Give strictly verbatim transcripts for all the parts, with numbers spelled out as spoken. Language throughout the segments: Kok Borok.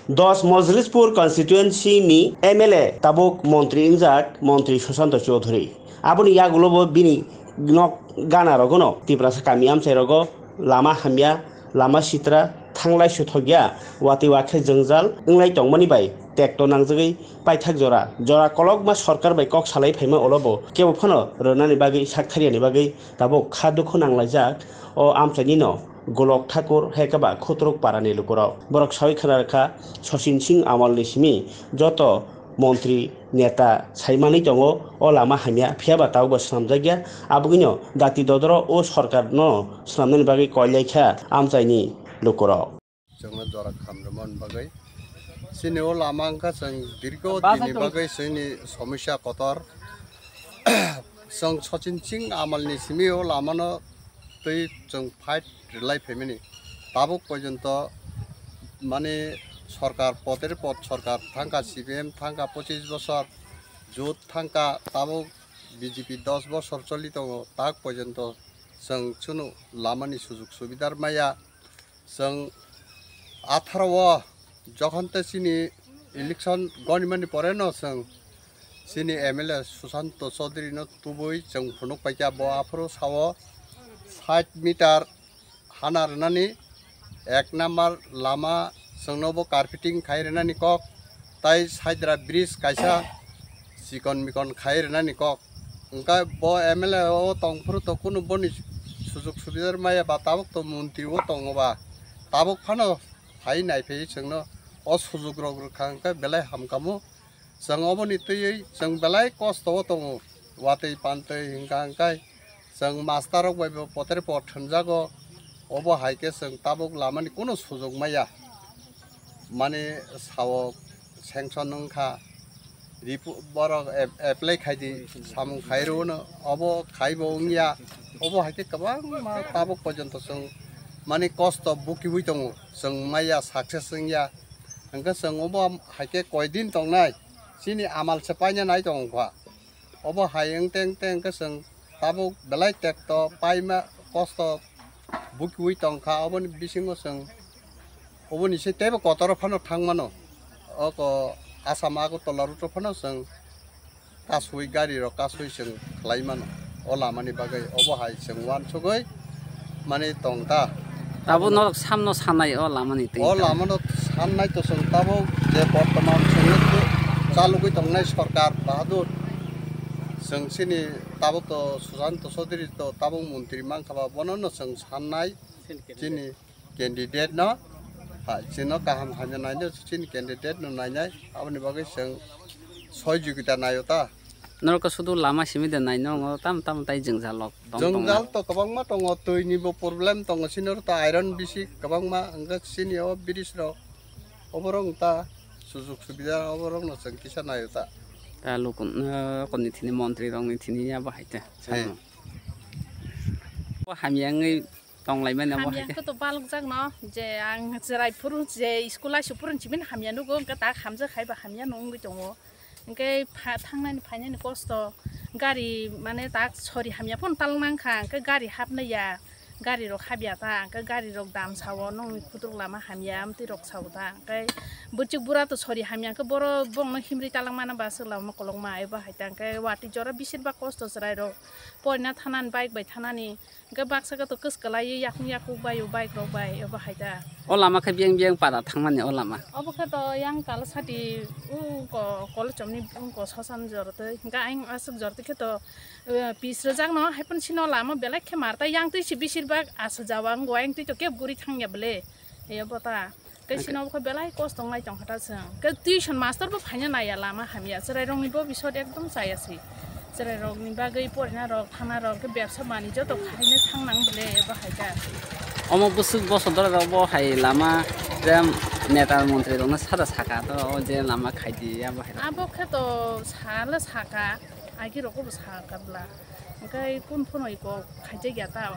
Dos Mojlispur constituency ni M L A tabuk montri wngjak montri Sushanta Chowdhury. Aboni yagulo bo bini nok gana rogono Tiprasa kami amchai rogo lama hamya, lama sitra, thanglai suthokya, watwi wakhe jwngjal wnglai tongmani bai tekto nangjagwi paithak jora, jora kolokma sorkar bai kok salai phaima ulo bo kebo phano rwnani bagwi saktharya ni bagwi tabuk kha dukhu nanglaijak o amchaini no. Golok Thakur hai khe ba Khutruk para ni lukurok. Borok sawi khna rwkha, Sachin Singh Amal ni simi joto montri, neta sai manwi tongo, o lama hamya, phiya ba tabuk bo swnamjakya. Aboni no dati dodoro o sorkar no swnamnani bagwi koi lai kha amchai ni lukurok. Chwngno jora khamrwmani bagwi. Chini o lama wngkha chwng dirgo dini bagwi chini somosya kotor. Chwng Sachin Singh Amal ni simi o lama no twi chwng fight rwlai phaimani. Tabuk porjonto mane sorkar, poder pod sorkar thangkha, C P M thangkha pochis bosor, jot thangkha, tabuk B J P dos bosor choli tongo, tak porjonto chwng chwngno lamani sujug subidar maya. Chwng atharo o jokhon tei chini election gonimani pore no chwng chini M L A Sushanta Chaudhary no tubui chwng phunuk paikha, bo aphuru sao sait meter hana rwnani ek number lama chwngno bo carpeting khai rwnani kok, tai saidra bridge kaisa chikon mikon khai rwnani kok. Hwnkhe bo M L A o tongphuru to kunu boni sujug subidar maya ba, tabuk to montri o tongo ba, tabuk phano phai naiphai chwngno o sujug rok rwkha hwnkhe belai hamkhamu. Chwng oboni twiwi chwng belai kosto o tongo, watwi pantwi hwnkha hwnkhe chwng master rok bai bo potre pot thwnjago, obo hai khe chwng tabuk lamani kunu sujug maya. Mane sao sanction wngkha, ripu-, borok ap-, apply khaidi, samung khai rwno, obo khaibo wngya, obo hai khe kwbangma tabuk porjonto chwng mane kosto bukiui tongo, chwng maya success wngya, hwnkhe chwng obo hai khe koidin tongnai, chini amal se paina nai tongkha. Obo hai wngte wngte hwnkhe chwng tabuk belai tekto paima kosto bukiui tongkha, oboni bisingo chwng oboni se teibo kotoro phano thang mano. Oko Assam Agartala route o phano chwng kasui gari rok kasui chwng khlai mano. O lamani bagwi obo hai chwng uansugwi mani tong ta. Tabuk norok samno sanai o lamani twi o tong. Lamano sannai to chwng tabuk je bortoman chwng chalugwi tongnai sorkar bahadur. Chwng chini tabuk to Sushanta Chaudhary to tabuk montri mankha ba, bono no chwng sannai chini candidate no, ha, chino kaham hamya nainai, chini candidate no nainai, aboni bagwi chwng sohojogita naio ta. Norok sudu lama simi de naino, tamo tamo tai jwngjal rok tong tong na. Jwngjal to kwbangma tongo, twi ni bo problem tongo, chini oro ta iron bisi kwbangma, hwnkhe chini o bridge rok, oborok ta sujug subida, oborok no chwng kisa naio ta. Ta lukun, eh, koni thini montri rok ni thini ya bahai te. He. Bo hamya wngwi tong lai mani abo hai khe. Hamya khe to balok jak no, je ang chwrai phuru je school aisuk phuru chimani hamya nugo, hwnkhe tak hamjak hai ba hamya no wngwi tongo. Hwnkhe pha-, thangnani phainani kosto, gari mane tak sori hamya phano talwk nang kha, hwnkhe gari hapnai ya, gari rok hapya ta, hwnkhe gari rok dam sao, nokni khutruk lama hamya, amtwi rok sao ta, hwnkhe bwchwk bura to sori hamya, hwnkhe boro bongno himri talwk mano ba swk lama kolokma, ebo hai ta, hwnkhe watwi jora bisir ba kosto chwrai rok, porina thanani, bike bai thanani, hwnkhe baksa khe to kwswk kwlaiwi yakung yakung bai o bike rok bai, ebo hai ta. O lama khe biyang biyang para thangmani o lama. Obo khe to yang kala sati u ko-, kolochomni u ko sosan jorotwi, hwnkhe ayang aswk jorotwi khe to, eh, pis rwjakno, hai phano chini o lama belai khe mar ta, yang twi se bisir bak aswk jawa wngo, ayang twi to kebo guri thangya bwle, ebo ta. Tei sini obo khe belai kosto wnglai tongkha ta chwng. Khe tuition master bo phaina naiya, lama hamya. Chwrairokni bo bisot ekdom chaya se. Chwrairokni bagwi porinarok, thangnarok, khe bebsa manwi joto khaina thang nang bwle, ebo hai kha. Omo bwswk bosodorarok bo hai lama je neta montrirokno sada saka to, o je lama khaidi abo hai. Abo khe to sale saka. Agi rok bo sakha bwla. Hwnkhe kunu phano iko khaijak ya ta,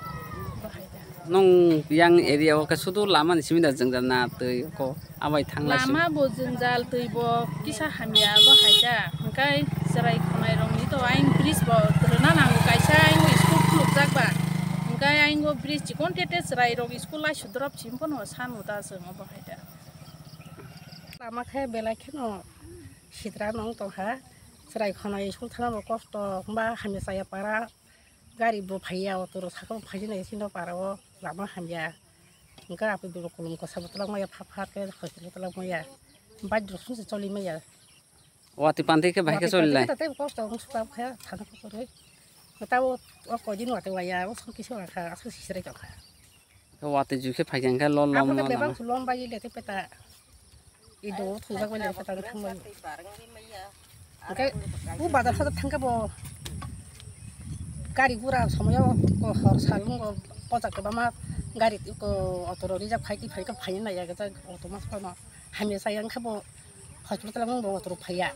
bo hai ta. Nwng yang area o khe sudu lama ni simi da jwngjal na twi ko abai thang lai simi. Lama bo jwngjal, twi bo kisa hamya, bo hai ta. Hwnkhe chwrai khwnai rok ni to ayang bridge bo rwna nango kaisa, ayang school khulukjak ba. Hwnkhe ayang o bridge chikon tete chwrai rok school lai su drop simi phano sanu ta chwng, bo hai ta. Lama khe belai kheno sitra no wng tongkha, chwrai khwnai songthana bo kosto, hwnba hamya chaya para gari bo phaiya, auto rok saka bo phaijak nai sino para o lama hamya, hwnkhe aboni bo kolom kosa bo twlangmaya, pha pha khe hospital twlangmaya, bike rok songsa choli maya. Watwi pantwi khe bahai khe choli lai. Tei kosto wng sukha khe thana khe kwrwi. Tabo o koi din watwi waya, o song kisa wngkha, aswk sisrai tongkha. Watwi jui khe phaikha hwnkhe lol lom. Abo khe no bebak lama. Lom bai le tei peta. I do thujak bai le peta thang bai. Hwnkhe o bazar hajar thangkhe bo gari gura somoyo hor sal wng o pojak kwbangma gari ko auto rok reserve khai twi phai khe phai nai ya khe auto mas phano hamya chaya wngkhe bo. Hospital o bo auto rok phaiya.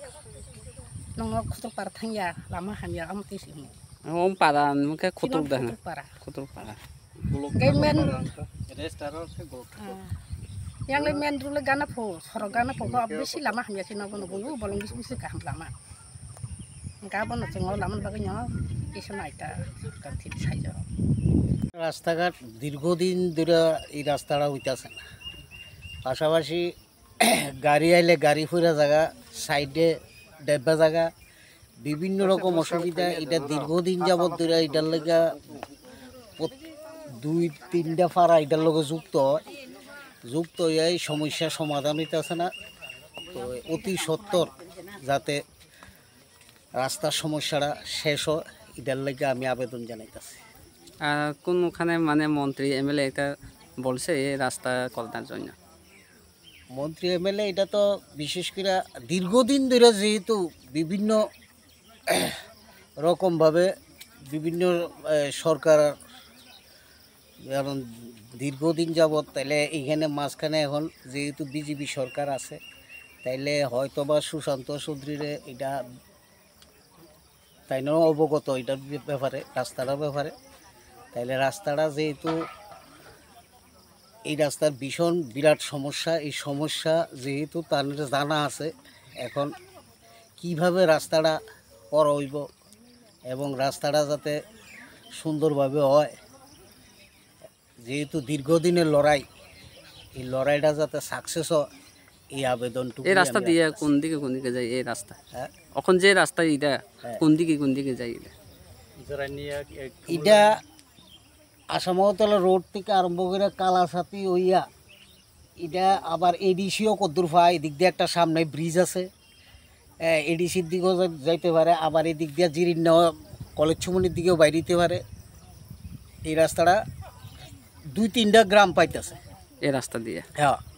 Nokno Khutuk para thangya, lama hamya, amo twi simi. Om para, hwnkhe Khutuk da hwno. Khutuk para. Khutuk para. Tei main, ah, yang le main road le gana pho, sorok gana pho, bo bisi lama hamya se nogo nogo, bolong bisi bisi kaham lama. Hwnkhe abono chwng o lama bagwi no kisa naita, kan thik sai jora. রাস্তাঘাট দীর্ঘদিন ধরে এই রাস্তাটা হইতাছে না। পাশাপাশি গাড়ি আইলে গাড়ি ফুরা জায়গা, সাইডে ডেব্বা জায়গা, বিভিন্ন রকম অসুবিধা। এটা দীর্ঘদিন যাবত ধরে এটার লেগা প্রত-, দুই তিনটা পাড়া এটার লগে যুক্ত হয়। যুক্ত হয়ে এই সমস্যা সমাধান হইতেছে না। তো অতি সত্বর যাতে রাস্তার সমস্যাটা শেষ হয়, এটার লেগে আমি আবেদন জানাইতেছি। আর কোনখানে মানে মন্ত্রী এমএলএ একটা বলছে এই রাস্তা করার জন্য? মন্ত্রী এমএলএ এটা তো বিশেষ করে দীর্ঘদিন ধরে যেহেতু বিভিন্ন রকমভাবে বিভিন্ন, এ, সরকার, কারণ দীর্ঘদিন যাবত তাইলে এখানে মাঝখানে এখন যেহেতু বিজেপি সরকার আছে, তাইলে হয়তো বা সুশান্ত চৌধুরীরে এটা তাই না অবগত এটার ব্যাপারে, রাস্তাটার ব্যাপারে। তাইলে রাস্তাটা যেহেতু, এই রাস্তার ভীষণ বিরাট সমস্যা, এই সমস্যা যেহেতু তার জানা আছে, এখন কিভাবে রাস্তাটা করা হইব এবং রাস্তাটা যাতে সুন্দরভাবে হয়, যেহেতু দীর্ঘদিনের লড়াই, এই লড়াইটা যাতে সাকসেস হয়, এই আবেদনটুকু এই রাস্তা আমি দিয়ে রাখতেছি। কোন দিকে কোন দিকে যায় এই রাস্তা? হ্যাঁ? এখন যে রাস্তা এটা হ্যাঁ। কোন দিকে কোন দিকে যায় এটা? এটা আসাম আগরতলা রোড থেকে আরম্ভ করে কালাসাতি হইয়া এটা আবার এডিসিও কদ্দুর পায়, এদিক দিয়ে একটা সামনে ব্রিজ আছে, এডিসির দিকেও যাই-, যাইতে পারে, আবার এদিক দিয়ে জিরিন্না কলেজ চুমনির দিকেও বাইরে দিতে পারে। এই রাস্তাটা দুই তিনটা গ্রাম পাইতেছে। এই রাস্তা দিয়ে? হ্যাঁ।